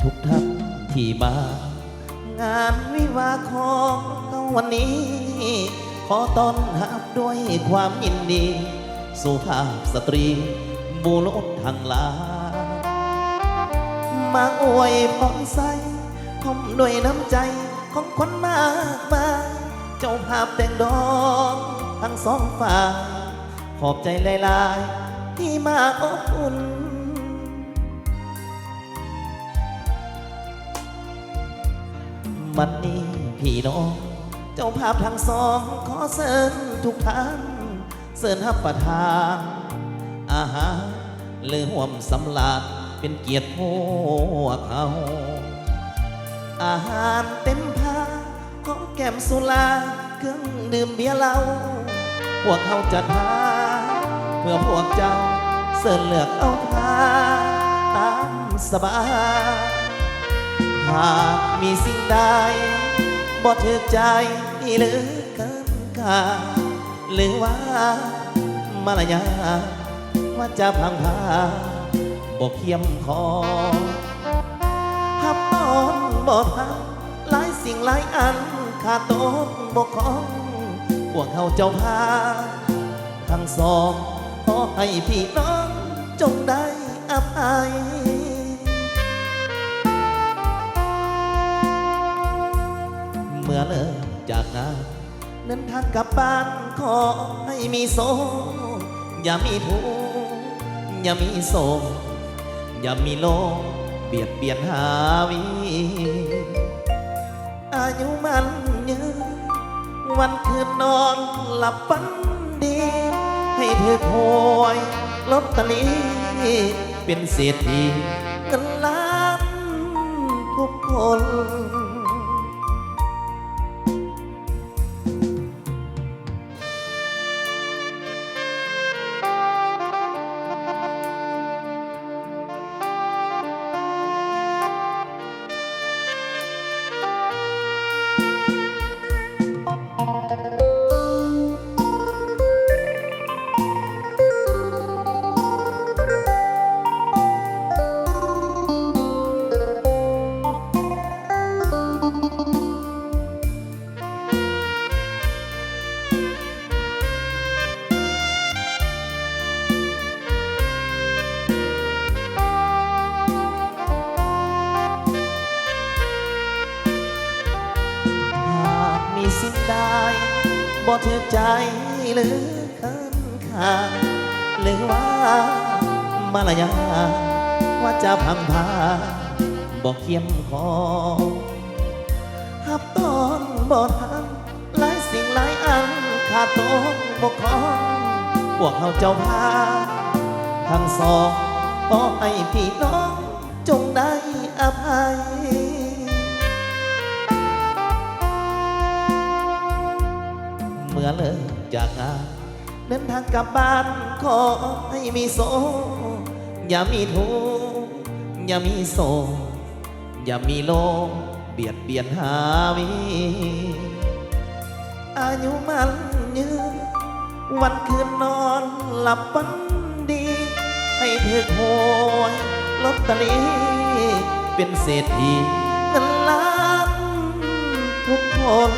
ທຸກທ່ານທີ່ມາງານວິວາຂອງເຮົາວັນນີ້ ຂໍຕ້ອນຮັບດ້ວຍຄວາມຍິນດີ ສຸພາບສະຕຣີບຸລຸດທັງຫຼາຍ ມາອວຍພອນໄຊ ພ້ອມດ້ວຍນ້ຳໃຈຂອງຄົນມາກມາຍ ເຈົ້າພາບແຕ່ງດອງທັງສອງຝ່າຍ ຂອບໃຈຫຼາຍໆທີ່ມາອົບອຸ່ນ. ບັດນີ້ພີ່ນ້ອງເຈົ້າພາບທັງສອງ ຂໍເຊີນທຸກທ່ານ ເຊີນຮັບປະທານອາຫານ ຫຼື ຮ່ວມສຳລານເປັນກຽດພວກເຮົາ ອາຫານເຕັມພາ ຂອງແກ້ມສຸລາ ເຄື່ອງດື່ມເບຍເຫຼົ້າ ພວກເຮົາຈັດຫາເພື່ອພວກເຈົ້າ ເຊີນເລືອກເອົາພາຕາມສະບາຍ ຫາກມີສິ່ງໃດບໍ່ຖືກໃຈ ຫຼື ເກີນຄ່າ ຫຼືວ່າມາລະຍາດ ວາຈາພັງພາບໍ່ຄຽມຂໍ ຮັບຕ້ອນບໍ່ທັນ ຫຼາຍສິ່ງຫຼາຍອັນຂາດຕົກບົກຜ່ອງ ພວກເຮົາເຈົ້າພາບທັງສອງ ຂໍໃຫ້ພີ່ນ້ອງຈົ່ງໄດ້ອະໄພ ເມື່ອເລີກຈາກງານ ເດີນທາງກັບບ້ານ ຂໍໃຫ້ມີໂຊກ ຢ່າມີທຸກ ຢ່າມີໂສກ ຢ່າມີໂລກບຽດບຽນຫາວີ ອາຍຸໝັ້ນຍືນ ວັນຄືນນອນຫຼັບຝັນດີ ໃຫ້ຖືກຫວຍລອດຕະລີ ເປັນເສດຖີເງິນລ້ານທຸກຄົນ. ຫາກມີສິ່ງໃດບໍ່ຖືກໃຈ ຫຼື ເຄີນຂ້າງ ຫຼືວ່າມາລະຍາດ ວາຈາພັງພາບໍ່ຄຽມຂໍ ຮັບຕ້ອນບໍ່ທັນ ຫຼາຍສິ່ງຫຼາຍອັນຂາດຕົກບົກຜ່ອງ ພວກເຮົາເຈົ້າພາບທັງສອງ ຂໍໃຫ້ພີ່ນ້ອງຈົ່ງໄດ້ອະໄພ ເມື່ອເລີກຈາກງານ ເດີນທາງກັບບ້ານ ຂໍໃຫ້ມີໂຊກ ຢ່າມີທຸກ ຢ່າມີໂສກ ຢ່າມີໂລກບຽດບຽນຫາວີ ອາຍຸໝັ້ນຍືນ ວັນຄືນນອນຫຼັບຝັນດີ ໃຫ້ຖືກຫວຍລອດຕະລີ ເປັນເສດຖີເງິນລ້ານທຸກຄົນ.